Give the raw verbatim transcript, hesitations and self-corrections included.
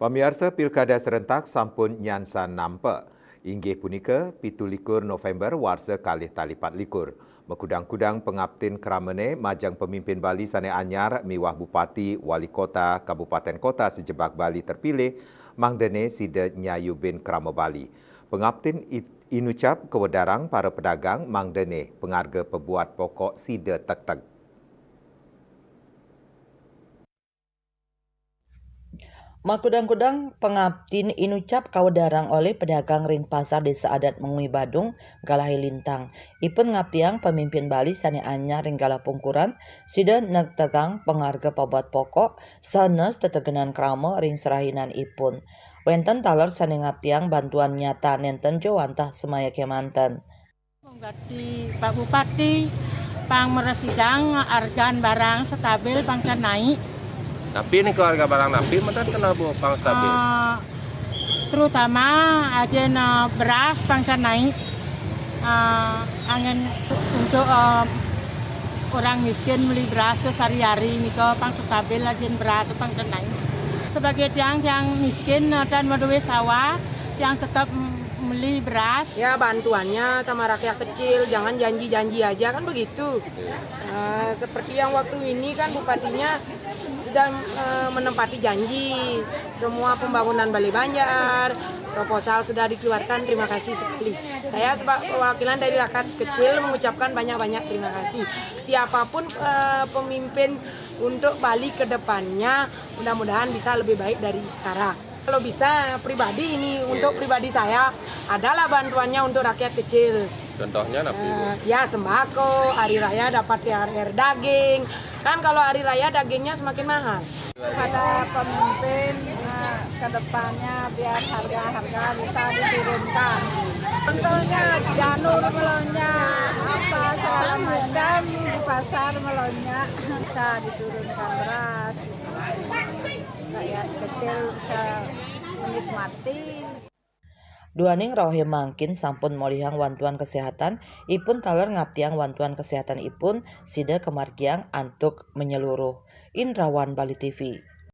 Pamiarsa, pilkada serentak sampun nyansa nampa, inggih punika pitu likur November warsa kalih tali pat likur. Makudang-kudang pangaptin kramane majeng pemimpin Bali sane anyar miwah bupati, wali kota, kabupaten kota sejebag Bali terpilih, mangdane sida nyayubin krama Bali. Pangaptin i-, inucap kawedarang para pedagang mangdane pangarga pabuat pokok sida tegteg. Makudang-kudang pangaptin inucap kawedarang olih pedagang ring Pasar Desa Adat Mengwi Badung, Galahe Lintang. Ipun ngaptiang pamimpin Bali sane anyar ring galah pungkuran, sida negtegang pangarga pabuat pokok, sanes tetegenan krama ring serahinan ipun. Wenten taler sane ngaptiang bantuan nyata nenten jo wantah semaya kemanten. Bupati, Pak Bupati, pang mresidang argan barang stabil pang tan naik. Tapi nika harga barang napi menten kena bu pang stabil. Eh, terutama ajin, eh, beras pang tan naik. Eh, angin untuk, eh, orang miskin beli beras tu sehari-hari nika pang stabil ajin beras pang tan naik. Sebagai tiang, tiang miskin, eh, tan madue sawah, tiang tetap, mm, meli beras. Ya, bantuannya sama rakyat kecil, jangan janji-janji aja, kan begitu. Eh, seperti yang waktu ini kan bupatinya sudah, eh, menempati janji, semua pembangunan Balai Banjar, proposal sudah dikeluarkan, terima kasih sekali. Saya sebagai perwakilan dari rakyat kecil mengucapkan banyak-banyak terima kasih. Siapapun, eh, pemimpin untuk Bali ke depannya, mudah-mudahan bisa lebih baik dari sekarang. Kalau bisa pribadi ini, untuk pribadi saya, adalah bantuannya untuk rakyat kecil. Contohnya napi, Bu? Eh, ya, sembako, hari raya dapat T H R daging. Kan kalau hari raya dagingnya semakin mahal. Kepada pemimpin, eh, ke depannya biar harga-harga bisa diturunkan. Contohnya janur melonjak, apa segala macam di pasar melonjak, bisa diturunkan beras. Rakyat kecil bisa menikmati. Duaning rauhe mangkin sampun molihang wantuan kesehatan, ipun taler ngaptiang wantuan kesehatan ipun sida kamargiang antuk menyeluruh. Indrawan, Bali T V.